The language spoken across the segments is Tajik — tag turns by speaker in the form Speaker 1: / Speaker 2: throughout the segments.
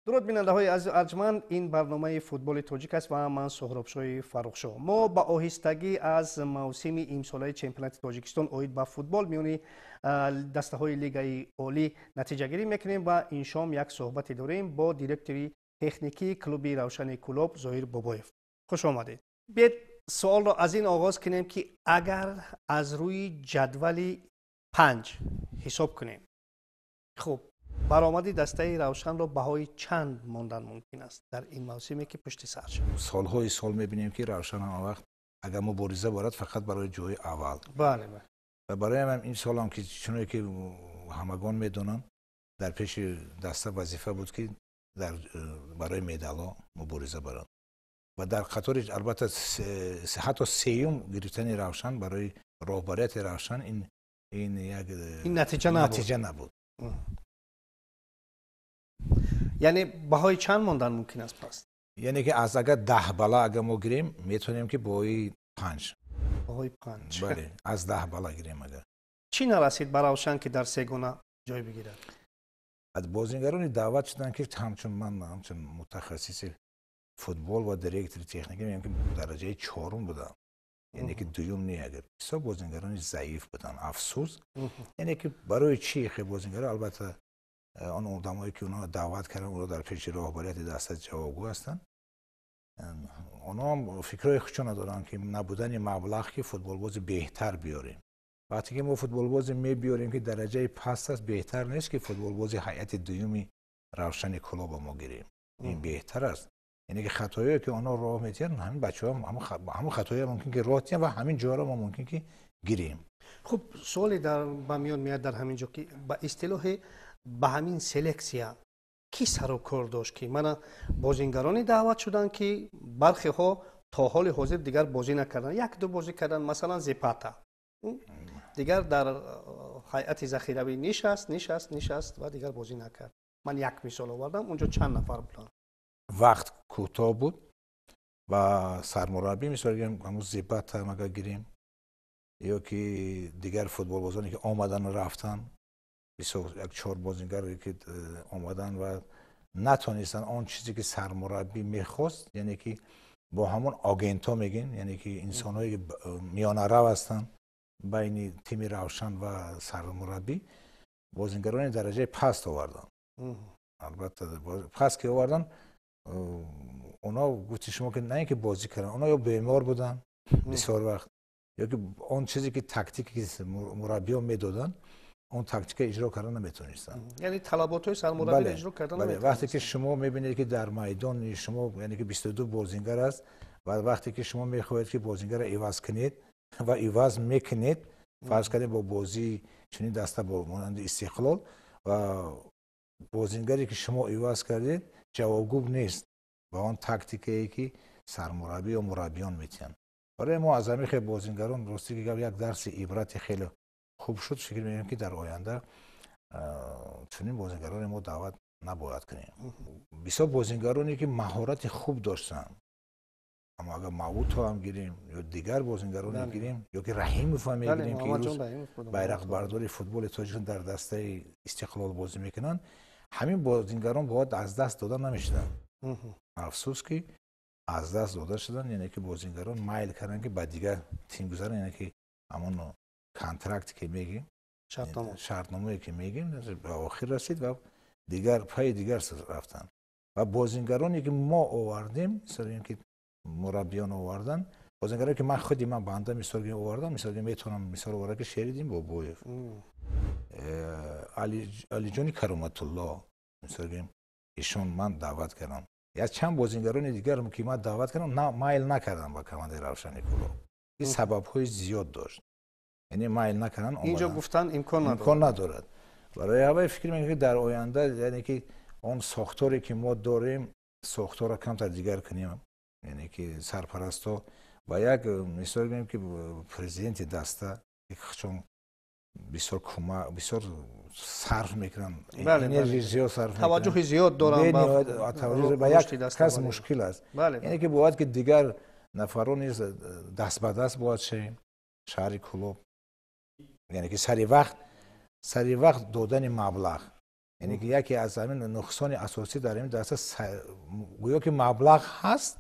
Speaker 1: Дуруд, бинандаҳои азизу арҷманд, ин барномаи «Футболи тоҷик» аст ва ман Суҳробшоҳи Фаррухшоҳ. Мо ба оҳистагӣ аз мавсими имсолаи чемпионати Тоҷикистон оид ба футбол миёни дастаҳои Лигаи Олӣ натиҷагирӣ мекунем ва ин шом як суҳбате дорем бо директори техникии клуби «Равшани Кӯлоб» Зоҳир Бобоев. Хуш омадед. Биед, суолро аз ин оғоз кунем, ки агар аз рӯи ҷадвали 5 ҳисоб кунем, хуб, баромади дастаи «Равшанро» баҳои чанд мондан мумкин аст дар ин мавсиме, ки пушти сар шуд?
Speaker 2: Солҳои сол мебинем, ки «Равшан» ҳама вақт агар мубориза барад, фақат барои ҷои аввал.
Speaker 1: бале бале
Speaker 2: Ва барои ҳам ин солам, ки чуное ки ҳамагон медонанд, дар пеши даста вазифа буд, ки дар барои медалҳо мубориза баранд ва дар қатори, албатта, ҳатто сеюм гирифтани «Равшан» барои роҳбарияти «Равшан» ин як
Speaker 1: ин натиҷа набуд.
Speaker 2: Натиҷа набуд.
Speaker 1: Яъне баҳои чанд мондан мумкин аст пас?
Speaker 2: Яъне ки аз агар 10 бала агар мо гирем, метавонем, ки баҳои 5.
Speaker 1: Баҳои 5.
Speaker 2: Бале, аз 10 бала гирем агар.
Speaker 1: Чӣ нарасид ба «Равшан», ки дар сегона ҷой бигирад?
Speaker 2: Аз бозингарони даъват шуданд, ки ҳамчун ман, ҳамчун мутахассиси футбол ва директори техникӣ мегӯям, ки дараҷаи чорум буданд, яъне ки дуюм не. Агар бисёр бозингарони заиф буданд, афсӯс. Яъне ки барои чӣ хе бозингаро? Албатта, он одамое, ки онҳо даъват карданд, онҳо дар пеши роҳбарияти даста ҷавобгӯ ҳастанд. Онҳо ҳам фикрҳои худшона доранд, ки набудани маблағ, ки футболбози беҳтар биёрем. Вақте ки мо футболбозе мебиёрем, ки дараҷаи паст аст, беҳтар нест, ки футболбози ҳайати дуюми «Равшани Кӯлоба» мо гирем? Ин беҳтар аст. Яъне ки хатоие, ки онҳо роҳ метиҳанд, ҳамин бачаҳо ҳамон хатоие мумкин ки роҳ диҳанд ва ҳамин ҷоро мо мумкин ки гирем.
Speaker 1: Хуб, суоле дар ба миён меяд дар ҳамин ҷо, ки ба истилоҳе ба ҳамин селексия кӣ сару кор дошт, ки мана бозингароне даъват шуданд, ки бархеҳо то ҳоли ҳозир дигар бозӣ накарданд, як ду бозӣ карданд, масалан Зепата дигар дар ҳайати захиравӣ нишаст, нишаст, нишаст ва дигар бозӣ накард. Ман як мисол овардам, унҷо чанд нафар буданд.
Speaker 2: Вақт кӯтоҳ буд ва сармураббӣ, мисол гирем, ҳамун Зепата агар гирем ё ки дигар футболбозоне, ки омадану рафтанд, бисёр як чор бозингаре, ки омаданд ва натонистанд он чизе, ки сармураббӣ мехост, яъне ки бо ҳамон агентҳо мегӯем, яъне ки инсонҳое, ки миёнарав ҳастанд байни тими «Равшан» ва сармураббӣ, бозингарони дараҷаи паст оварданд. Албатта, паст ки оварданд, онҳо, гуфти шумо, ки на ин ки бозӣ карданд, онҳо ё бемор буданд бисёр вақт, ё ки он чизе ки тактике, ки мураббиён медоданд, он тактика иҷро карда наметавонистанд.
Speaker 1: Яъне талаботҳои сармураббиро иҷро карда.
Speaker 2: Бале, вақте ки шумо мебинед, ки дар майдони шумо, яъне ки 22 бозингар аст ва вақте ки шумо мехоҳед, ки бозингарро иваз кунед ва иваз мекунед, фарз кардем, бо бозии чунин даста, бо монанди «Истиқлол», ва бозингаре, ки шумо иваз кардед, ҷавобгӯ нест ба он тактикае, ки сармураббӣ ё мураббиён метиҳанд. Барои мо аз ҳамин хел бозингарон, рости гап, як дарси ибрати хеле хуб шуд. Фикр мекунем, ки дар оянда чунин бозингароне мо даъват набояд кунем. Бисёр бозингароне, ки маҳорати хуб доштанд, аммо агар Мавуто ҳам гирем ё дигар бозингароне гирем, ё ки Раҳимов ҳам мегирем, ки имрӯз байрақбардори футболи Тоҷикистон дар дастаи «Истиқлол» бозӣ мекунанд, ҳамин бозингарон бояд аз даст дода намешуданд. Афсӯс, ки аз даст дода шуданд. Яъне ки бозингарон майл карданд, ки ба дигар тим гузаранд, яъне ки ҳамон контракте, ки мегӯем, шартномае, ки мегӯем, ба охир расид ва дигар пайи дигар рафтанд. Ва бозингароне, ки мо овардем, мисол ки мураббиён оварданд, бозингароне, ки ман худи ман банда, мисол овардам, мисол метавонам мисол оварда, ки Шериддин Бобоев, Алиҷони Кароматулло, мисол гирем, ишон ман даъват кардам, як чанд бозингарони дигарам, ки ман даъват кардам, майл накардам ба командаи «Равшани Кӯлоб». Ин сабабҳои зиёд дошт, яъне майл накардан.
Speaker 1: Инҷо гуфтан имкон надорад.
Speaker 2: Имкон надорад. Барои ҳавай фикр мекунем, ки дар оянда, яъне ки он сохторе, ки мо дорем, сохторро камтар дигар кунем, яъне ки сарпарастҳо ва як мисол гирем, ки президенти даста чун бисёр кӯмак, бисёр сарф мекунанд, энергия зиёд сарф.
Speaker 1: Таваҷҷӯҳи зиёд доранд.
Speaker 2: Ба як кас мушкил аст, яъне ки бояд ки дигар нафарон низ даст ба даст бояд шавем. Шаҳри Кӯлоб, яъне ки сари вақт, сари вақт додани маблағ. Яъне ки яке аз ҳамин нуқсони асосӣ дар ин даста гӯё ки маблағ ҳаст,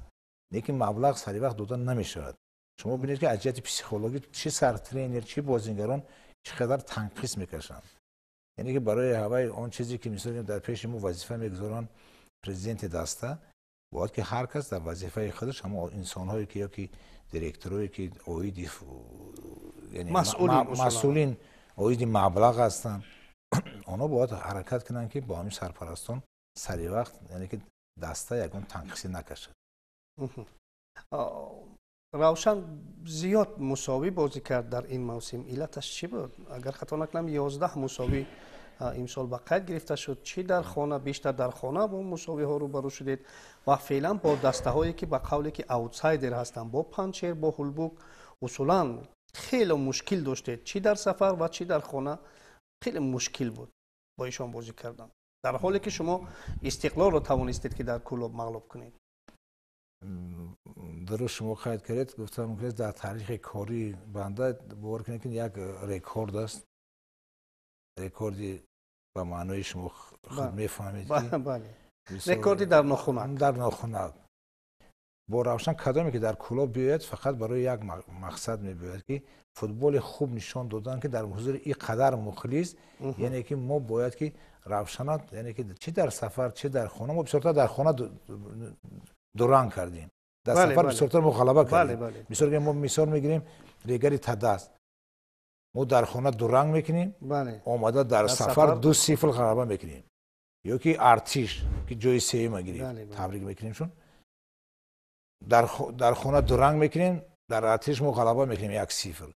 Speaker 2: лекин маблағ сари вақт дода намешавад. Шумо бинед, ки аз ҷиҳати психологӣ чӣ сартренер, чӣ бозингарон чӣ қадар танқис мекашанд. Яъне ки барои ҳаваи он чизе ки мисол дар пеши мо вазифа мегузоранд президенти даста, бояд ки ҳар кас дар вазифаи худаш, ҳамон инсонҳое ки ё ки директорое ки оиди, масъулин оиди маблағ ҳастанд, онҳо бояд ҳаракат кунанд, ки бо ҳамин сарпарастон сари вақт, яъне ки даста ягон танқисӣ накашад.
Speaker 1: Равшан зиёд мусовӣ бозӣ кард дар ин мавсим. Иллаташ чӣ буд? Агар хато накунам, 11 мусовӣ имсол ба қайд гирифта шуд. Чӣ дар хона, бештар дар хона бо мусовиҳо рӯбарӯ шудед ва феълан бо дастаҳое ки ба қавле ки аутсайдер ҳастанд, бо Панҷшер, бо Ҳулбук, усулан хеле мушкил доштед. Чӣ дар сафар ва чӣ дар хона хеле мушкил буд бо ишон бозӣ кардан, дар ҳоле ки шумо Истиқлолро тавонистед ки дар Кӯлоб мағлуб кунед.
Speaker 2: Дуруст шумо қайд кардед. Гуфтам мумкин аст, дар таърихи кории банда, бовар кунед, ки як рекорд аст, рекорди ба маънои шумо худ мефаҳмед.
Speaker 1: Рекорди дар нохунак.
Speaker 2: Дар нохунак. Бо Равшан кадоме ки дар Кӯлоб биёяд, фақат барои як мақсад мебиёяд, ки футболи хуб нишон додан, ки дар ҳузури ин қадар мухлис, яъне ки мо бояд ки Равшанат, яъне ки чӣ дар сафар, чӣ дар хона, мо бисёртар дар хона дуранг кардем, дар сафар бисёртар мо ғалаба кардем. Мисол мо мисол мегирем Регари Тадас, мо дар хона дуранг мекунем, омада дар сафар 2-0 ғалаба мекунем, ё ки Артиш, ки ҷои сеюма гирифт, табрик мекунем, чун дар хона дуранг мекунем, дар Артиш мо ғалаба мекунем 1-0.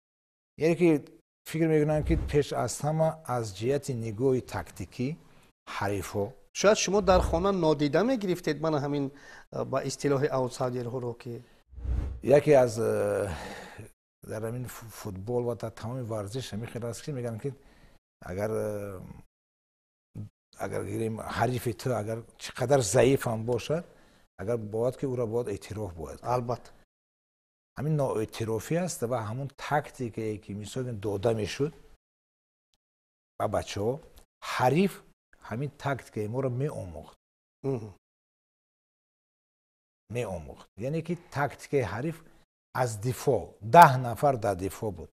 Speaker 2: Яъне ки фикр мекунам, ки пеш аз ҳама аз ҷиҳати нигоҳи тактикӣ ҳарифҳо
Speaker 1: Шояд шумо дар хона нодида мегирифтед мана ҳамин ба истилоҳи аутсайдерҳоро ки
Speaker 2: Яке аз дар ҳамин футбол ва дар тамоми варзиш ҳамин хел аст, ки мегӯянд, ки агар гирем, ҳарифи ту агар чӣ қадар заиф ҳам бошад, агар бояд ки ӯро бояд эътироф бояд. Ҳамин ноэътирофӣ аст ва ҳамон тактикае ки мисол дода мешуд ба бачаҳо, ҳариф ҳамин тактикаи моро меомӯхт. Яъне ки тактикаи ҳариф аз дифоъ, 10 нафар дар дифоъ буд,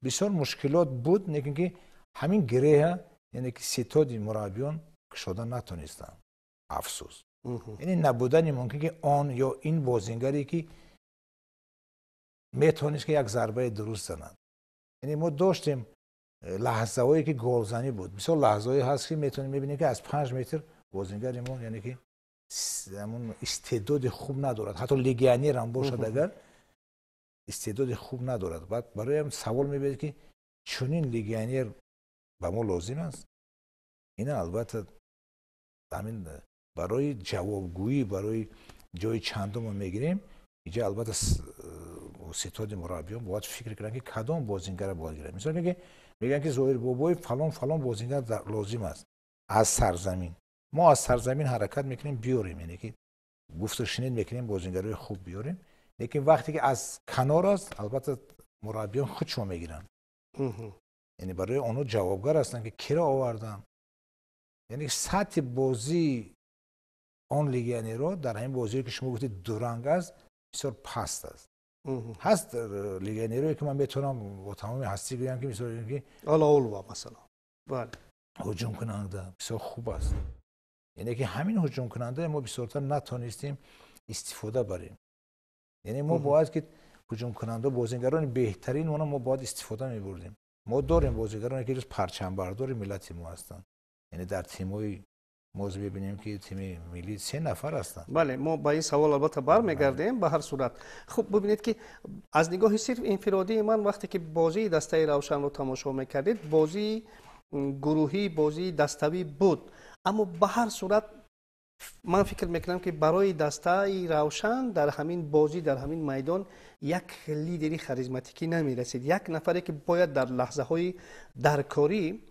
Speaker 2: бисёр мушкилот буд, лекин ки ҳамин гиреҳа, яъне ки ситоди мураббиён кушода натонистанд, афсӯс. Яъне набудани мумкин ки он ё ин бозингаре ки метавонист ки як зарбаи дуруст занад. Яъне мо доштем лаҳзаҳое ки голзанӣ буд. Мисол, лаҳзаҳое ҳаст, ки метавонем мебинем, ки аз 5 метр бозингари мо, яъне ки ҳамон истеъдоди хуб надорад, ҳатто легионер ҳам бошад агар, истеъдоди хуб надорад. Баъд бароям савол мебиёд, ки чунин легионер ба мо лозим аст? Ина албатта ҳамин барои ҷавобгӯӣ барои ҷои чандумо мегирем, инҷа албатта ситоди мураббиён бояд фикр кунанд, ки кадом бозингара бояд гирад. Мисол, ки мегӯянд, ки Зоҳир Бобоев, фалон фалон бозингар лозим аст аз сарзамин. Мо аз сарзамин ҳаракат мекунем биёрем, яъне ки гуфту шунид мекунем, бозингарои хуб биёрем, лекин вақте ки аз канор аст, албатта мураббиён худшон мегиранд, яъне барои онҳо ҷавобгар ҳастанд, ки киро оварданд. Яъне сатҳи бозии он легионерҳо дар ҳамин бозие ки шумо гуфтед дуранг аст, бисёр паст аст. Ҳаст легионерое ки ман метавонам бо тамоми ҳастӣ гӯям, ки мисол ки
Speaker 1: Олаулова масалан, бале.
Speaker 2: Ҳуҷумкунанда бисёр хуб аст. Яъне ки ҳамин ҳуҷумкунанда мо бисёртар натонистем истифода барем. Яъне мо бояд ки ҳуҷумкунанда, бозингарони беҳтарин она мо бояд истифода мебурдем. Мо дорем бозингароне ки рӯз парчамбардори миллати мо ҳастанд, яъне дар тимҳои мо мебинем, ки тими миллӣ се нафар ҳастанд.
Speaker 1: Бале, мо ба ин савол албатта бармегардем. Ба ҳар сурат, хуб, бибинед, ки аз нигоҳи сирф инфиродии ман, вақте ки бозии дастаи Равшанро тамошо мекардед, бозии гурӯҳӣ, бозии даставӣ буд, аммо ба ҳар сурат ман фикр мекунам, ки барои дастаи Равшан дар ҳамин бозӣ, дар ҳамин майдон як лидери харизматикӣ намерасид, як нафаре ки бояд дар лаҳзаҳои даркорӣ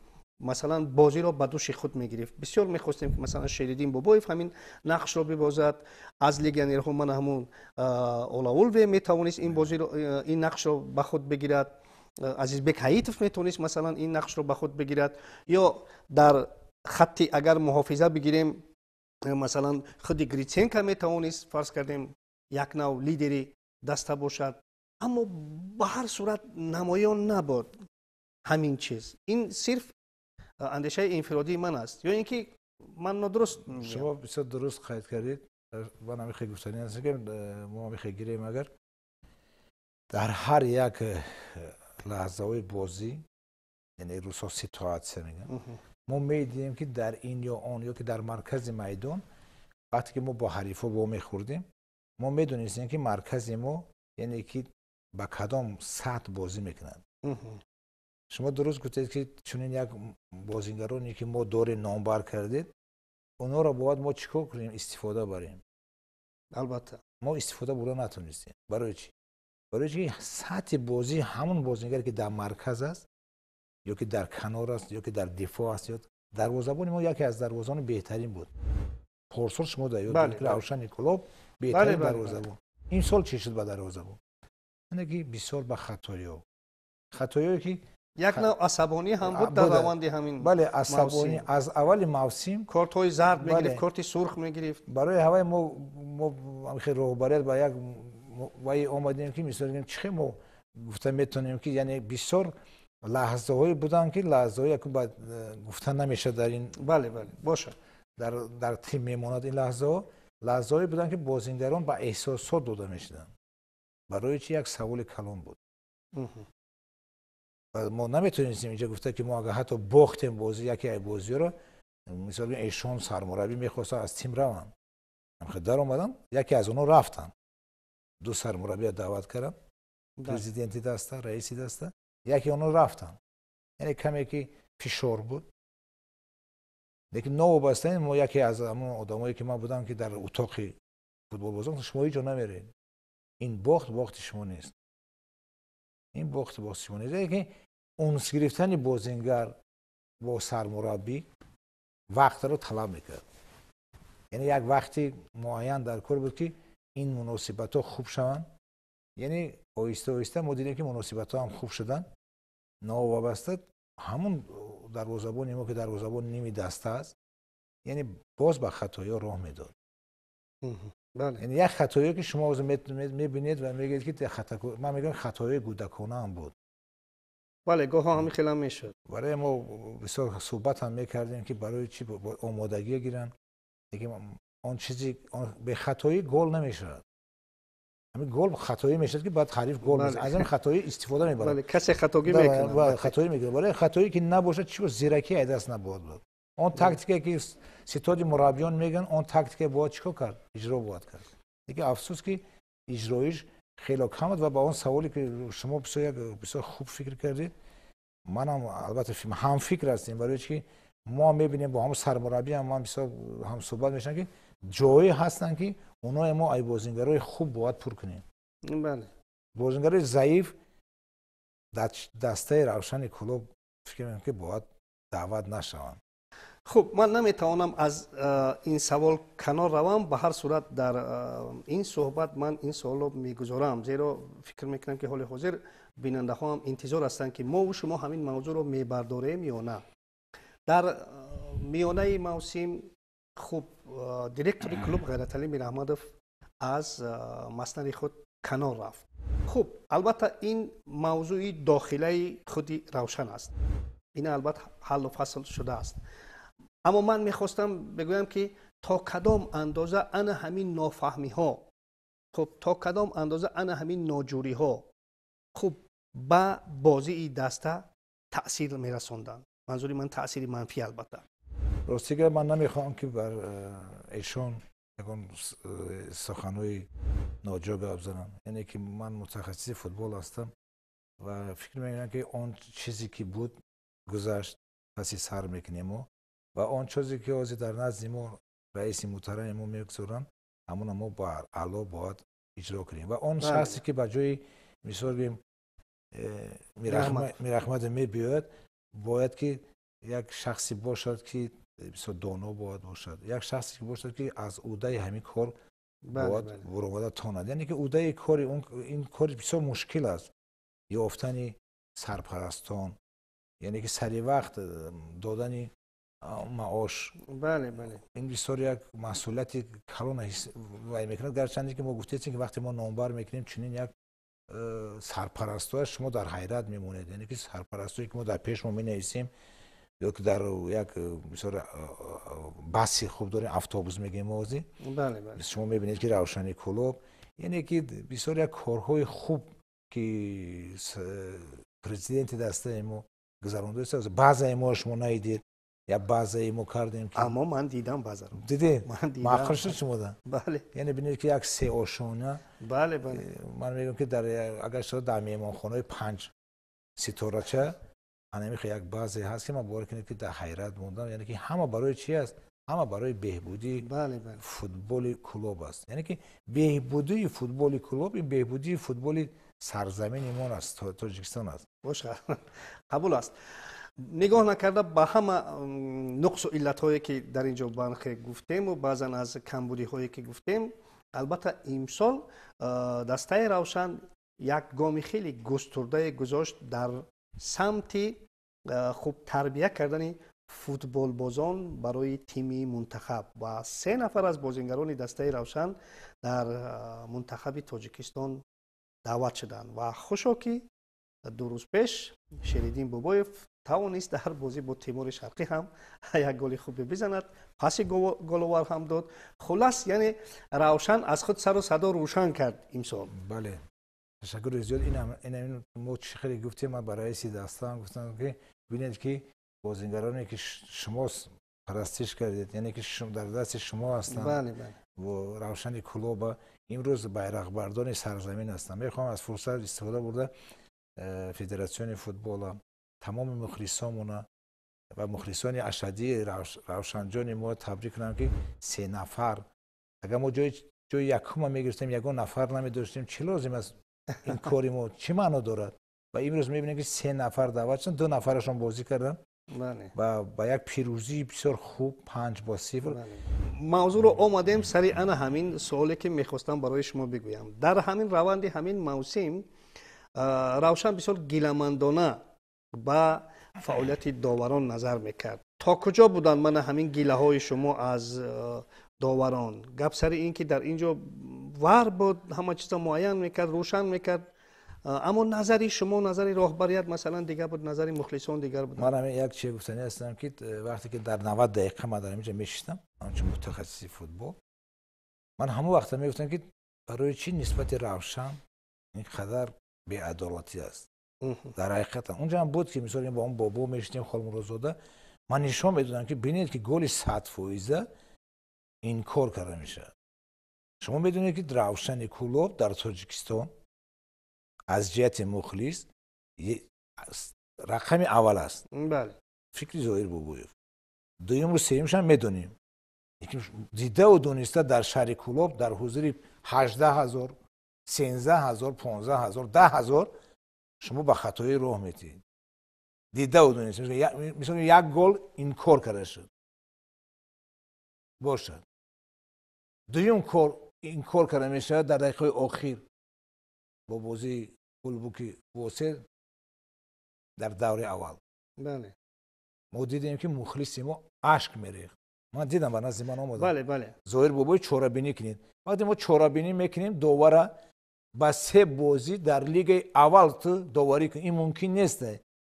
Speaker 1: масалан бозиро ба дӯши худ мегирифт. Бисёр мехостем, ки масалан Шериддин Бобоев ҳамин нақшро бибозад. Аз легионерҳо мана ҳамун Олаулве метавонист ин бозиро, ин нақшро ба худ бигирад, Азизбек Ҳаитов метавонист масалан ин нақшро ба худ бигирад ё дар Хатти агар муҳофиза бигирем, масалан, худи Гритсенко метавонист, фарз кардем, як нав лидери даста бошад, аммо ба ҳар сурат намоён набуд ҳамин чиз. Ин сирф андешаи инфиродии ман аст ё ин ки ман нодуруст?
Speaker 2: Шумо бисёр дуруст қайд кардед. Ман ҳамихе гуфтанӣ ҳастам, ки мо ҳамихе гирем, агар дар ҳар як лаҳзаҳои бозӣ, яъне русо ситуация мегӯянд, мо медидем, ки дар ин ё он ё ки дар маркази майдон, вақте ки мо бо ҳарифҳо вомехӯрдем, мо медонистем, ки маркази мо, яъне ки ба кадом сатҳ бозӣ мекунад. Шумо дуруст гуфтед, ки чунин як бозингароне, ки мо дорем, номбар кардед, онҳоро бояд мо чӣ кор кунем? Истифода барем.
Speaker 1: Албатта.
Speaker 2: Мо истифода бурда натонистем. Барои чӣ? Барои чи сатҳи бозии ҳамон бозингаре, ки дар марказ аст ё ки дар канор аст, ё ки дар дифоъ аст, ё дарвозабони мо яке аз дарвозаони беҳтарин буд порсол, шумо дар ёд, Равшани Кӯлоб беҳтарин дарвозабон. Имсол чӣ шуд ба дарвозабон? Яъне ки бисёр ба хатоиҳо, хатоиҳое ки
Speaker 1: Як нав асабонӣ ҳам буд дар раванди ҳамин.
Speaker 2: Бале, асабонӣ аз аввали мавсим.
Speaker 1: Кортҳои зард мегирифт, корти сурх мегирифт.
Speaker 2: Барои ҳавай мо роҳбарият ба як вай омадем, ки мисол чӣ хел мо гуфта метавонем, ки яъне бисёр лаҳзаҳое буданд, ки лаҳзаҳое гуфта намешавад дар ин.
Speaker 1: Бале, бале, бошад.
Speaker 2: Дар тим мемонад ин лаҳзаҳо. Лаҳзаҳое буданд, ки бозингарон ба эҳсосот дода мешуданд. Барои чи? Як саволи калон буд. Мо наметавонистем инҷа гуфта, ки мо агар ҳатто бохтем бозӣ, яке аз бозиҳоро, мисол, эшон сармураббӣ мехостанд аз тим раванд, даромаданд, яке аз онҳо рафтанд, ду сармураббия даъват карданд, президенти даста, раиси даста, яке онҳо рафтанд. Яъне каме ки фишор буд, лекин новобаста ин мо яке аз ҳамон одамое, ки ман будам, ки дар утоқи футболбозон: «Шумо ҳеҷ ҷо намеред, ин бохт бохти шумо нест, ин бохт бохти шумо нест». Лекин унс гирифтани бозингар бо сармураббӣ вақтро талаб мекард. Яъне як вақти муайян дар кор буд, ки ин муносибатҳо хуб шаванд. Яъне оҳиста оҳиста мо дидем, ки муносибатҳо ҳам хуб шуданд. Новобаста ҳамон дарвозабони мо, ки дарвозабони ними даста аст, яъне боз ба хатоиҳо роҳ медод. Яъне як хатоие, ки шумо мебинед ва мегӯед, ки ман мегӯям, хатоии кӯдакона ҳам буд.
Speaker 1: Бале, гоҳо ҳамин хелам мешуд.
Speaker 2: Барои мо бисёр суҳбат ҳам мекардем, ки барои чӣ омодагӣ гиранд, лекин он чизи бехатоӣ гол намешавад. Ҳамин гол хатоӣ мешавад, ки баъд ҳариф гол аз ин хатоӣ истифода мебарад.
Speaker 1: Касе хатогӣ мекунад.
Speaker 2: Хатоӣ мекунад. Барои хатоӣ ки набошад, чӣ зиракӣ ай даст набояд буд. Он тактикае, ки ситоди мураббиён мегӯянд, он тактика бояд чӣ кор кард? Иҷро бояд кард. Лекин афсӯс, ки иҷроиш хело кам буд. Ва ба он саволе, ки шумо бисёр як бисёр хуб фикр кардед, манам албатта ҳамфикр ҳастем, барои чи ки мо мебинем, бо ҳамон сармураббиам ман бисёр ҳамсӯҳбат мешавам, ки ҷое ҳастанд, ки оное мо ай бозингарои хуб бояд пур кунем. Бозингарои заиф дар дастаи Равшани Кӯлоб, фикр мекунам, ки бояд даъват нашаванд.
Speaker 1: Хуб, ман наметавонам аз ин савол канор равам. Ба ҳар сурат дар ин суҳбат ман ин саволро мегузорам, зеро фикр мекунам, ки ҳоли ҳозир бинандаҳо ҳам интизор ҳастанд, ки мову шумо ҳамин мавзӯъро мебардорем ё на. Дар миёнаи мавсим, хуб, директори клуб Ғайраталӣ Мираҳмадов аз маснади худ канор рафт. Хуб, албатта, ин мавзӯи дохилаи худи Равшан аст, ин албатта ҳаллу фасл шудааст, аммо ман мехостам бигӯям, ки то кадом андоза ана ҳамин нофаҳмиҳо, хуб, то кадом андоза ана ҳамин ноҷӯриҳо, хуб, ба бозии даста таъсир мерасонданд? Манзури ман таъсири манфӣ, албатта.
Speaker 2: Рости гап, ман намехоҳам, ки бар эшон ягон суханҳои ноҷо гап занам. Яъне ки ман мутахассиси футбол ҳастам ва фикр мекунам, ки он чизе, ки буд, гузашт, паси сар мекунем мо ва он чизе, ки ҳозир дар назди мо раиси муҳтарами мо мегузоранд, ҳамона мо ба аъло бояд иҷро кунем. Ва он шахсе, ки ба ҷои, мисол гӯем, Мирахмаде мебиёяд, бояд ки як шахсе бошад, ки бисёр доно бояд бошад, як шахсе ки бошад, ки аз уҳдаи ҳамин кор бояд буромада тонад. Яъне ки уҳдаи кори ин кори бисёр мушкил аст, ёфтани сарпарастон, яъне ки сари вақт додани Маош.
Speaker 1: Бале, бале.
Speaker 2: Ин бисёр як масъулияти калон вай мекунад, гарчанде ки мо гуфтем, ки вақте мо номбар мекунем чунин як сарпарастҳоя, шумо дар ҳайрат мемонед. Яъне ки сарпарастҳое, ки мо дар пеш мо менависем ё ки дар як бисёр баси хуб дорем, автобус мегӯем мо ҳозир, шумо мебинед, ки Равшани Кӯлоб, яъне ки бисёр як корҳои хуб, ки президенти дастаи мо гузарондааст. Баъзаи мо шумо наидед, як базаи мо кардем.
Speaker 1: Аммо ман дидам базаро.
Speaker 2: Дидед, маъқул шуд шумода?
Speaker 1: Бале.
Speaker 2: Яъне бинед, ки як сеошона.
Speaker 1: Бале, бале.
Speaker 2: Ман мегӯям, ки дар агар шумо дар меҳмонхонаҳои панҷ ситорача анамихе як базе ҳаст, ки ман бовар кунед, ки дар ҳайрат мондам. Яъне ки ҳама барои чи аст? Ҳама барои беҳбудии футболи Кӯлоб аст. Яъне ки беҳбудии футболи Кӯлоб ин беҳбудии футболи сарзамини мо аст, Тоҷикистон аст.
Speaker 1: Боша, қабул аст. Нигоҳ накарда ба ҳама нуқсу иллатҳое, ки дар ин ҷо бархе гуфтему баъзан аз камбудиҳое, ки гуфтем, албатта, имсол дастаи Равшан як гоми хеле густурдае гузошт дар самти хуб тарбия кардани футболбозон барои тими мунтахаб, ва се нафар аз бозингарони дастаи Равшан дар мунтахаби Тоҷикистон даъват шуданд. Ва хушо ки 2 рӯз пеш Шериддин Бобоев тавонист дар бозӣ бо Тимури Шарқӣ ҳам як голи хубе бизанад, паси головар ҳам дод. Хулас, яъне Равшан аз худ сару садо рӯшан кард имсол.
Speaker 2: Бале, ташаккури зиёд. Ин мо чӣ хеле гуфтем, ман ба раиси дастаам гуфтам, ки бинед, ки бозингароне, ки шумо парастиш кардед, яъне ки дар дасти шумо ҳастанд, Равшани Кӯлоба имрӯз байрақбардони сарзамин ҳастанд. Мехоҳам аз фурсат истифода бурда федератсиони футбола, тамоми мухлисомона ва мухлисони ашаддии Равшанҷони мо табрик кунам, ки се нафар, агар мо ҷои якума мегирифтем, ягон нафар намедоштем, чӣ лозим аст ин кори мо, чӣ маъно дорад? Ва имрӯз мебинем, ки се нафар даъват шуданд, ду нафарашон бозӣ карданд ва ба як пирӯзии бисёр хуб, 5-0.
Speaker 1: Мавзӯъро омадем сари ана ҳамин суоле, ки мехостам барои шумо бигӯям. Дар ҳамин раванди ҳамин мавсим Равшан бисёр гиламандона ба фаъолияти доварон назар мекард. То куҷо буданд мана ҳамин гилаҳои шумо аз доварон? Гап сари ин ки дар ин ҷо вар буд, ҳама чизро муайян мекард, рӯшан мекард, аммо назари шумо, назари роҳбарият, масалан, дигар буд, назари мухлисон дигар буд.
Speaker 2: Ман ҳамин як чиз гуфтанӣ ҳастам, ки вақте ки дар 90 дақиқа ман дар ҳамин ҷо мешистам, ҳамчун мутахассиси футбол, ман ҳамон вақта мегуфтам, ки барои чӣ нисбати Равшан ин қадар беадолатӣ аст. Дар ҳақиқатан унҷо ҳам буд, ки мисол бо он бобо мешитем, Холмуродзода, ман нишон медодам, ки бинед, ки голи 100% инкор карда мешавад. Шумо медонед, ки Равшани Кӯлоб дар Тоҷикистон аз ҷиҳати мухлис рақами аввал аст. Фикри Зоҳир Бобоев, дуюму сеюмшам медонем. Дидаву дониста дар шаҳри Кӯлоб дар ҳузури 18 000, 13 000, 15 000, 10 000 шумо ба хатоӣ роҳ метиҳед. Дидаву дониста, мисол, як гол инкор карда шуд бошад, дуюм кор инкор карда мешавад дар дақиқаи охир бо бозии Гулбуки Восел дар даври аввал. Мо дидем, ки мухлиси мо ашк мерехт. Ман дидам, ба назди ман омадам.
Speaker 1: Бале, бале.
Speaker 2: Зоҳир Бобои, чорабинӣ кунед. Вақте мо чорабинӣ мекунем, довара ба се бозӣ дар лигаи аввал ту доварӣ кун, ин мумкин нест.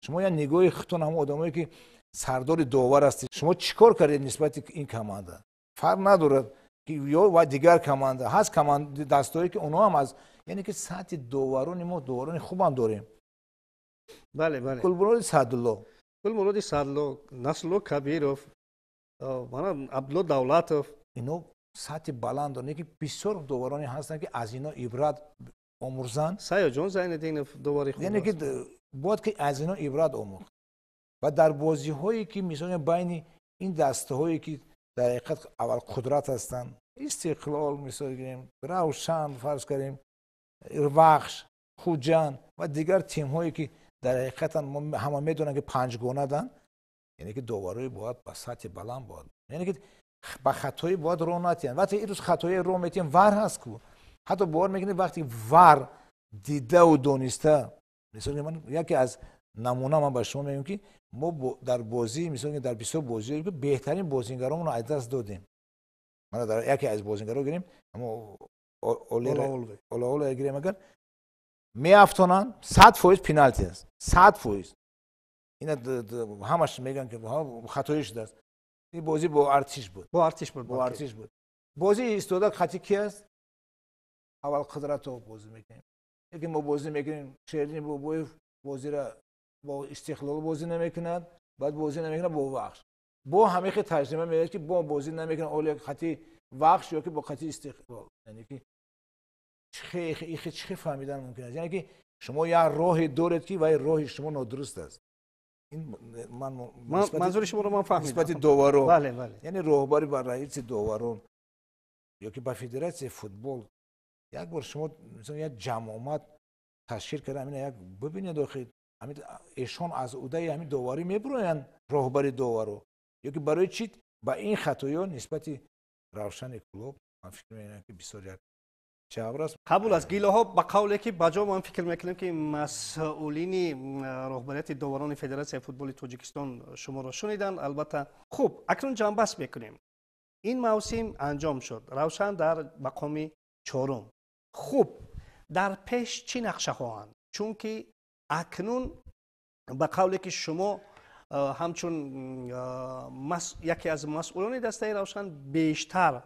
Speaker 2: Шумо як нигоҳи худтон, ҳамон одамое, ки сардори довар ҳастед, шумо чӣ кор кардед нисбати ин команда? Фарқ надорад, ки ё ва дигар команда ҳаст, команда дастое, ки онҳо ҳам аз, яъне ки сатҳи доварони мо, доварони хубам дорем.
Speaker 1: Бале, бале.
Speaker 2: Гулмуроди Саъдулло.
Speaker 1: Гулмуроди Саъдулло, Насрулло Кабиров, мана Абдулло Давлатов.
Speaker 2: Ино сатҳи баланд доранд, ки бисёр довароне ҳастанд, ки аз ино ибрат омӯрзанд.
Speaker 1: Саёҷон Зайниддинов довари хуб.
Speaker 2: Яъне ки бояд ки аз ино ибрат омӯхт. Ва дар бозиҳое, ки мисол байни ин дастаҳое, ки дар ҳақиқат аввал қудрат ҳастанд, Истиқлол, мисол гирем, Равшан, фарз кардем, Вахш, Хуҷанд ва дигар тимҳое, ки дар ҳақиқатан ҳама медонанд, ки панҷгонаданд, яъне ки доварои бояд ба сатҳи баланд бояд, яъне ки ба хатоӣ бояд роҳ натиҳанд. Вақте ирӯз хатоие роҳ метиҳем, вар ҳаст ку. Ҳатто бовар мекунед, вақте вар дидаву дониста, мисол, ман яке аз Намуна ман ба шумо мегӯям, ки мо дар бозӣ, мисол, дар бисёр бозиҳо беҳтарин бозингаромонро аз даст додем. Мана, дар яке аз бозингаро гирем, амо Олаоле гирем, агар меафтонанд, 100% пеналти аст, 100%. Ина ҳамаш мегӯянд, ки хатоӣ шудааст. Ин бозӣ бо Артиш буд.
Speaker 1: Бо Артиш буд.
Speaker 2: Бо Артиш буд. Бозӣ истода хати ки аст? Аввал Қудратов бозӣ мекунем, яке мо бозӣ мекунем, Шердин Бобоев бозиро бо Истиқлол бозӣ намекунад, баъд бозӣ намекунад бо Вахш. Бо ҳамихи таҷриба меояд, ки бо бозӣ намекунад олия хати Вахш ё ки бо хати Истиқлол. Яъне ки ихи чӣ фаҳмидан мумкин аст? Яъне ки шумо як роҳе доред, ки вай роҳи шумо нодуруст аст. Ин ман
Speaker 1: манзури шуморо ман фаҳмидам.
Speaker 2: Нисбати доварон.
Speaker 1: Бале, бале.
Speaker 2: Яъне роҳбари ба раиси доварон ё ки ба федератсияи футбол як бор шумо як ҷамъомад ташкил карда, ҳамина як бибинед. Охи, эшон аз удаи ҳамин доварӣ мебуроянд, роҳбари доваро, ё ки барои чӣ ба ин хатоё нисбати Равшани Кӯлоб, ман фикр мекунам, ки бисёр як ҷабр аст.
Speaker 1: Қабул аст, гилаҳо ба қавле ки ба ҷо. Ман фикр мекунам, ки масъулини роҳбарияти доварони Федератсияи футболи Тоҷикистон шуморо шуниданд, албатта. Хуб, акнун ҷамъбаст мекунем. Ин мавсим анҷом шуд, Равшан дар мақоми чорум. Хуб, дар пеш чӣ нақшаҳоанд? Чунки акнун ба қавле ки шумо ҳамчун яке аз масъулони дастаи Равшан бештар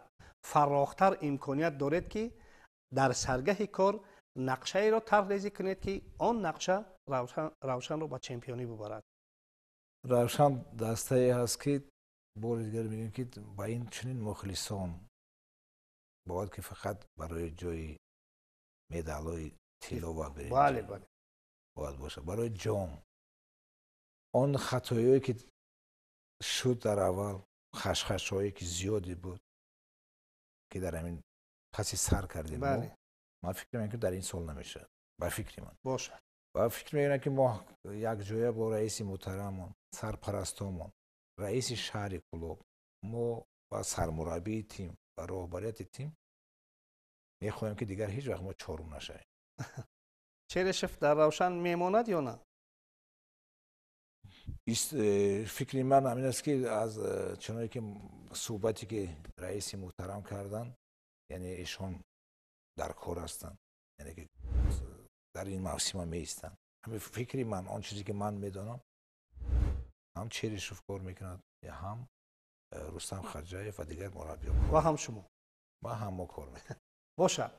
Speaker 1: фарохтар имконият доред, ки дар саргаҳи кор нақшаеро тарҳрезӣ кунед, ки он нақша Равшанро ба чемпионӣ бубарад.
Speaker 2: Равшан дастае ҳаст, ки бори дигар мегӯем, ки ба ин чунин мухлисон бояд ки фақат барои ҷои медалҳои тилло ва
Speaker 1: бале бале
Speaker 2: бояд бошад, барои ҷом. Он хатоиҳое ки шуд дар аввал, хашхашҳое ки зиёде буд, ки дар ҳамин паси сар кардем, ман фикр мекунам, ки дар ин сол намешавад, ба фикри ман.
Speaker 1: Бошад.
Speaker 2: Ва фикр мекунам, ки мо якҷоя бо раиси муҳтарамон, сарпарастомон, раиси шаҳри Кӯлоб, мо ва сармураббии тим ва роҳбарияти тим мехоҳем, ки дигар ҳеҷ вақт мо чорум нашавем.
Speaker 1: Черешев дар Равшан мемонад ё на?
Speaker 2: Фикри ман ҳамин аст, ки аз чуноне ки суҳбате ки раиси муҳтарам карданд, яъне эшон дар кор ҳастанд, яъне ки дар ин мавсима меистанд. Ҳамин фикри ман, он чизе ки ман медонам, ҳам Черешев кор мекунад, ҳам Рустам Хаҷаев ва дигар мураббиён.
Speaker 1: Ва ҳам шумо.
Speaker 2: Ва ҳам мо кор мекунем.
Speaker 1: Бошад,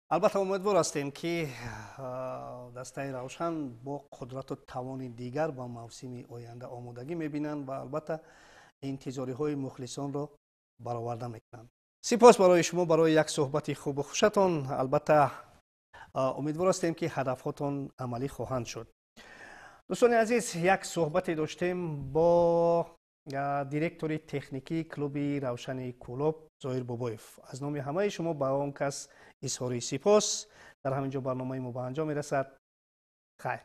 Speaker 1: албатта, умедвор ҳастем, ки дастаи Равшан бо қудрату тавони дигар ба мавсими оянда омодагӣ мебинанд ва албатта интизориҳои мухлисонро бароварда мекунанд. Сипос барои шумо барои як суҳбати хубу хушатон. Албатта, умедвор ҳастем, ки ҳадафҳотон амалӣ хоҳанд шуд. Дӯстони азиз, як суҳбате доштем бо директори техникии клуби Равшани Кӯлоб Зоҳир Бобоев. Аз номи ҳамаи шумо ба он кас изҳори сипос. Дар ҳамин ҷо барномаи мо ба анҷом мерасад. Хайр.